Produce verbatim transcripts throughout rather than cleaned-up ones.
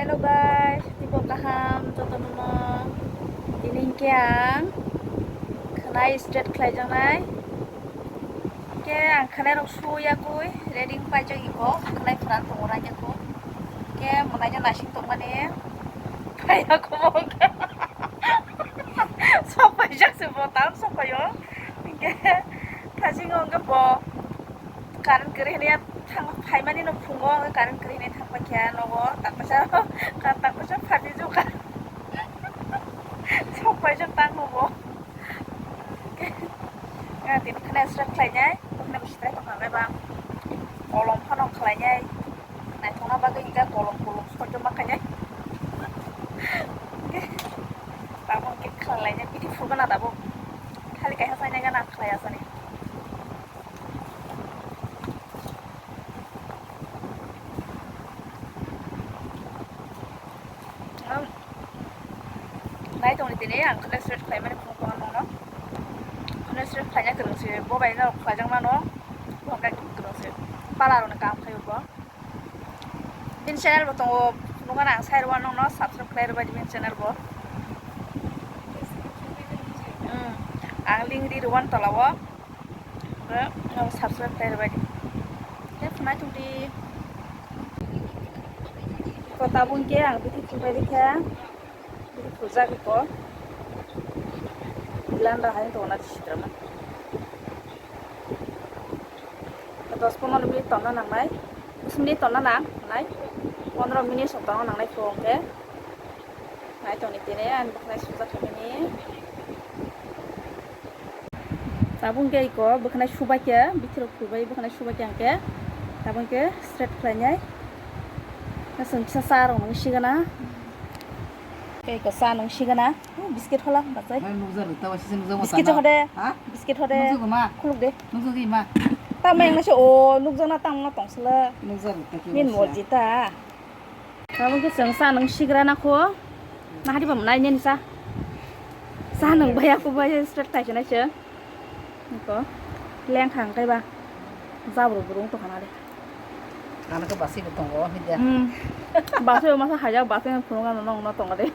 Hello guys, teibo kaham jotono no. Tini hwnkhe ang khwnai straight khlaijaknai. Hwnkhe ang khwnai rok su yakui ready wng paijak iko, khwnai phuran tongo raida ko. Hwnkhe mwnaino naising tongmani phaiya kumo hwnkhe. Sok paijak se bo, town sok paio. Hwnkhe thasingo hwnkhe bo. Current kwrwi hwnwi thang phaimani no phungo, ang current kwrwi hwnwi thang paikha nogo, tak paisa, tak paisa phatwi jukha. Sok paijak tang nogo. Ang tini khwnai straight khlainai, bukhwnai bisi trai tong kha ba. Kolom phano khlainai. Naithokna bagwi hwnkhe kolom kolom sojoma khainai. Tamo hwnkhe khlainai, bini phurgana tabuk. Khali kaisa chainai gana khlai asani. Ang nai tongni tini ang khwnai straight khlaimani phone kong nongno. Khwnai straight khlaina kwrwngsi, bo bai no khlaijak mano. Bo hwnkhe kwrwngsi. Pala rokni kam khaio bo. Bini channel bo tongo, phunukgana ang sai rwna nongno subscribe khlai rwbaidi bini channel bo. Hmm. Ang link ri rwna tola o. Subscribe khlai rwbaidi. Khe phunai thokdi. Ko tabuk khe ang bithi phunbai rikha. Bithi phunjak ko. Blender hai tongna sitrama. Dos pondro minute tonna nangnai. Bis minute tonna nang nai. Pondro minute sok tonna nangnai phung khe. Nai tongni tini ani bwkhwnai sujak khaimani. Tabuk khe iko bwkhwnai subai khe, bithirok subai bwkhwnai subai khe ang khe. Tabuk khe straight khlainai. Chwng kisa cha rok nung sigana. Tei ko cha nung sigana. Oh, biscuit hola, bachai. Mai nukjak rwta, waisa se nukjak ma biscuit tana. Hode. Ha? Biscuit hode. Nukjak ma? Khuluk de. Nukjak ma? Tamo yang nase o nukjak na tamo na tongsla. Nukjak rwta khe. Min waisa. Morji ta. Tamo khe chwng cha nung sigra na kho. Na hari bam nai nini cha. Cha nung baya ko baya straight khai nai se. Niko, leng khang kaiba, jabru burung tongkha nare. Ano khe basi bo tongo, hide. Hmm. Basi bo masa hajak, basi no phunuk ano nong no tongo de.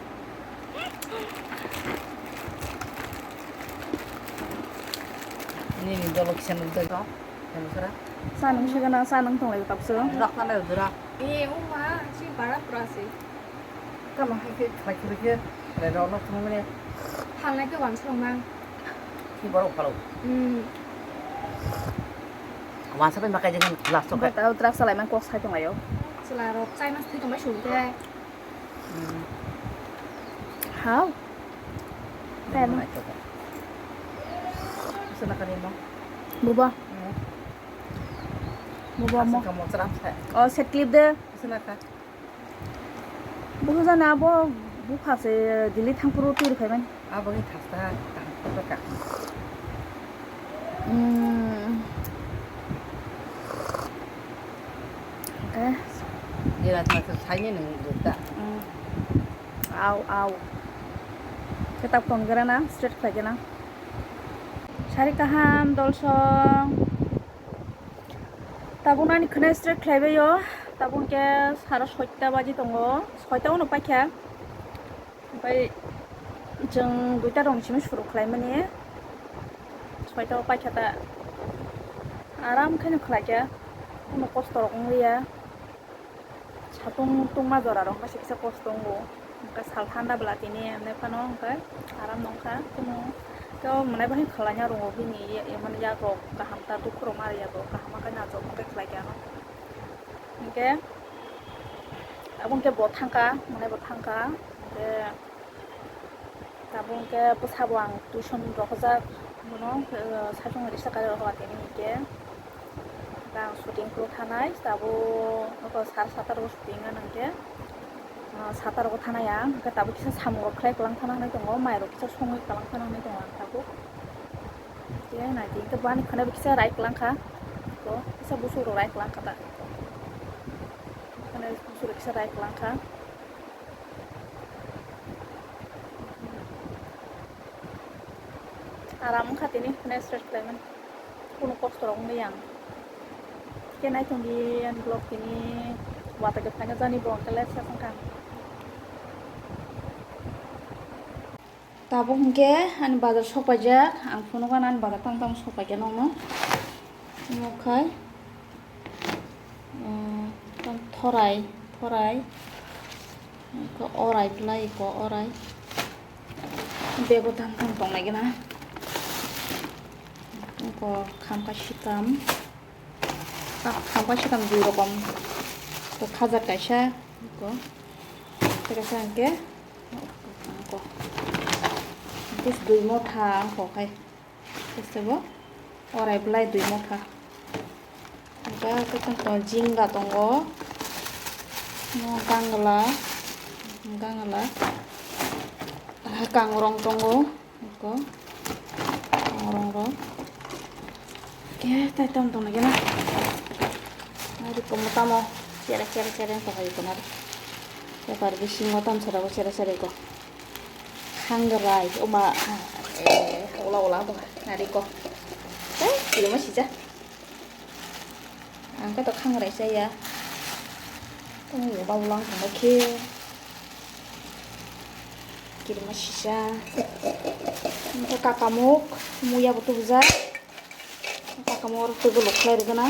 Nini dolo kisa nung doi to, yang sura. Sa nung sigana, sa nung tonglai tabsu. Rak na le dura. E, uma, si bara pura si. Tamo hai khe khlai khe khe, re rok no thumui mani. Thangnai khe wansuk mang. Khi borok phalok. Hmm. Wansa bai makai jeng last sok. Bota drugs salai mang kok sai tong ayo. Chwla rok chai mas thwi tong bai sung khe. Hmm. How? Tamo. Sana kani mo. Buba. Hmm. Buba mo. Sana kamo chram sa. Oh, set clip de. Sana ka. Buphang jani abo bupha se Delhi thangphuru twi rwkhaimani. Abo khe thasta thangphuru ka. Hmm. Eh. Jera thangsa saini nung rwkha. Hmm. Au, au. Khe tabuk tongwi gana, straight khlai gana. Sari kaham, dolsong. Tabuk nani khwnai straight khlaibai o. Tabuk hwnkhe sara soita baji tongo. Soita uno paikha. Omohai chwng duita rokni simi suru khlaimani. Soita o paikha ta. Aram khe no khlaikha. Kuno kosto rok wngliya. Satung tungma jora rok kaisa kisa kosto wngo. Hwnkhe sal thanda bwla tini hwnwi phano hwnkhe aram nongkha. Kuno tei o mwnai bahai khlaina rwngo bini ye-, ye mani yago kaham ta dukhu rok ma yago kaham ma khe nacho hwnkhe khlaikha ano. Hwnkhe abo hwnkhe bo thangkha, mwnai bo thangkha. Hwnkhe Tabuk hwnkhe bwsabo ang tuition rohorjak, bono, eh, saichung risa kari rohorkha tini hwnkhe. Hwnkhe ang shooting khlai thanai, tabuk oko sar sata rogo shooting gana hwnkhe, ah, sata rogo thanai ang, hwnkhe tabuk kisa samung rok khlai kwlang thana hinwi tongo, mai rok kisa songwi kwlang thana hinwi tongo ang tabuk. Hwnkhe naidi hwnkhe bo ani khwnai bo kisa rai kwlang kha, to kisa busuk rok rai kwlang kha ta, khwnai busuk rok kisa rai kwlang kha. Aram wngkha tini, hwnwi straight khlaimani. Kunu kosto rok wngya ang. Khe naithok di ani vlog tini, watwi khe phaina jani bo hwnkhe late se wngkha. Tabuk hwnkhe ani bazar sok paijak, ang phunukha ani bazar tamo tamo sok paikha nokno. Omo khai, um, tamo thorai, thorai, eko orai phlai, eko orai. Bego tamo tamo tongnai gana. Eko khamkha sikam. Ah, khamkha sikam dui rokom. Eko khajak kaisa, eko. Tei kaisa hwnkhe, eko. Hwnkhe dui motha ang kok hai. Tei bo orai phlai dui motha. Hwnkhe tei tong tongo, jinga tongo. Mo gangla, gangla. Kangrong tongo. Eko. Kangrong rok. Khe tai tamo tong nai khe na. Nari komo tamo. Chere chere chere tong hai kono. Bepar bisingo tam sara bo chere chere ko. Khangrai oma. Eh, ola ola tong nari ko. Eh, kirima sija. Ang khe to khangrai chaya. Tamo yo babulang tong khe. Kirima sisa. Ang khe kakamuk, muya bo tubujak. Kakamuk oro tuguluk khlai rwgwna.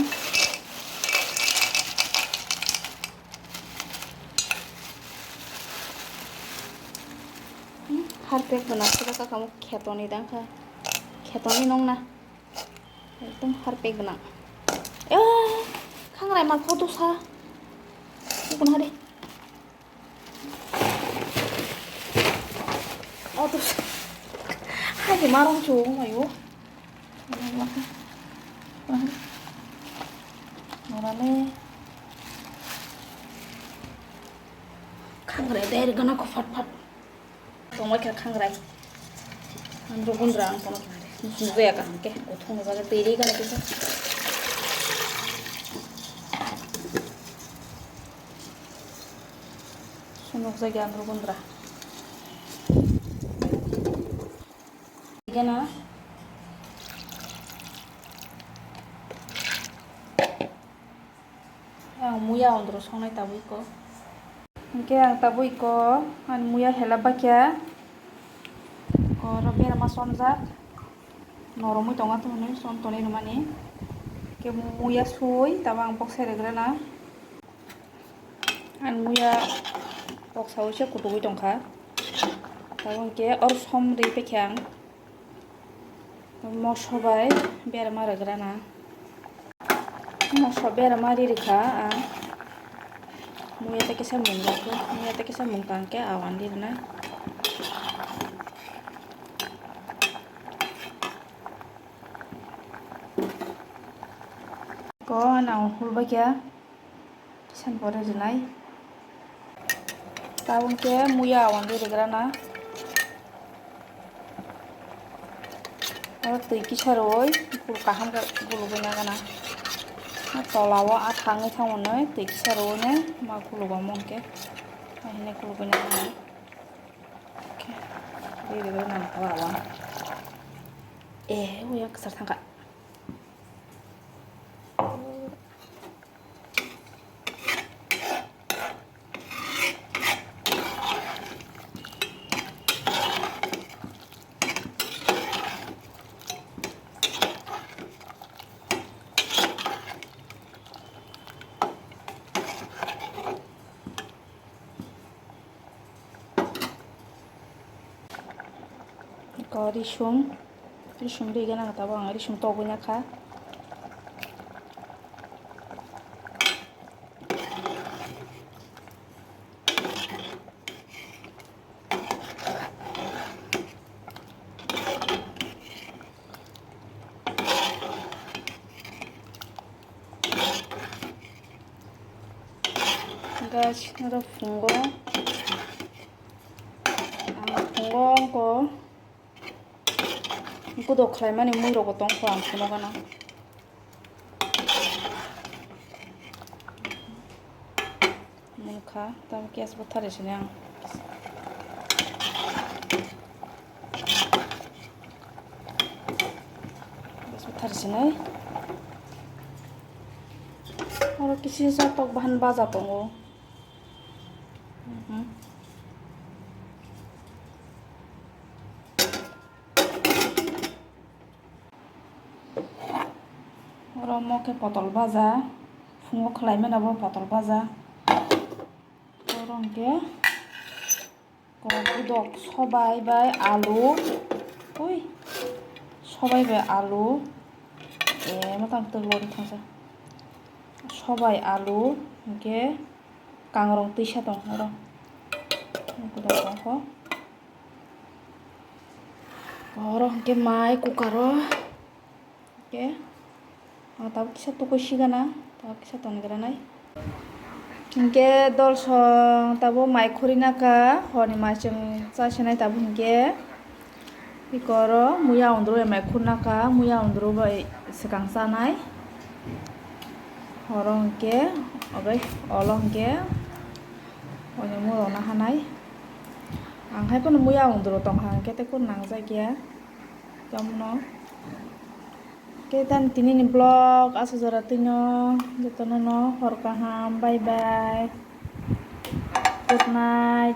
Hmm, harpek gwnang sida kakamuk khetoni dang kha. Khetoni nong na. Ekdom harpek gwnang. Eh, khangrai ma photo sa. Bukun hari. Oh, tuh. Hai, di marong chung, ayo. Nora le. Khangrai dai gana ko phat phat. Tongbai kha khangrai. Ang rugundra ang kono khangrai. Nukjaya kaham khe. Uthung ni bagwi twi ri gana kisa. Sunuk jagya ang rugundra. Gana. Ang muya ondro songnai tabuk iko. Hwnkhe ang tabuk iko, ani muya hela bakya. Oro berama somjak. Noromwi tonga to hwnwi som tonwi rwmani. Khe muya sui, tabo ang boksa regrana. Ani muya boksa uisa kutugwi tongkha. Tabo hwnkhe oro som rwi paikha ang. Moso bai berama rwgrana. Moso berama ri rwkha ang. Muya tei kisa mung rwkhe, muya tei kisa mung tang khe awan di rwnai. Ko nang hul bai khe. Kisan pore rinai. Tabuk khe muya awan de rigrana. Oro twi kisa rwui bul kaham khe gulugwi nagana. Tola o atha wngwi thangmani twi kisa rwui nai ma gulugo mung khe. Ahini gulugwi nagana. Khe de rigrana awan. Eh, uya kwchar thangkha. Ko risum, risum ri gana tabuk ang risum togwi nakha. Guys, oro phungo. Ang phungo wngkha kudo khlaimani mui rokbo tongkha ang phunukgana. Nukha, tamo gas bo thari sini ang. Gas bo thari sini. Oro kisi sa tok bahan baja tongo. Mhm. Omo khe potol baja, phungo khlai mano bo potol baja. Oro hwnkhe kok budok sobai bai alu, ui, sobai bai alu, e, matang twk lori thangsa. Sobai alu, hwnkhe kangrong twisa tong oro. Budok tongkho. Oro hwnkhe mai cooker o. Hwnkhe, ah, tabuk kisa tukui sigana, tabuk kisa tongwi granai. Hwnkhe, dolsong tabuk mai khurina kha, horni mai chwng chasinai tabuk hwnkhe. Iko oro muya undru bai mai khurna kha, muya undru bai swkang chanai. Oro hwnkhe, obai, olo hwnkhe, oini murokna hanai. Ang hai phano muya undru tongkha, hwnkhe tei khur nangjakya. Tamno. Khe tani tini ni vlog aswk jora twino, jotono no hor kaham, bye bye, good night.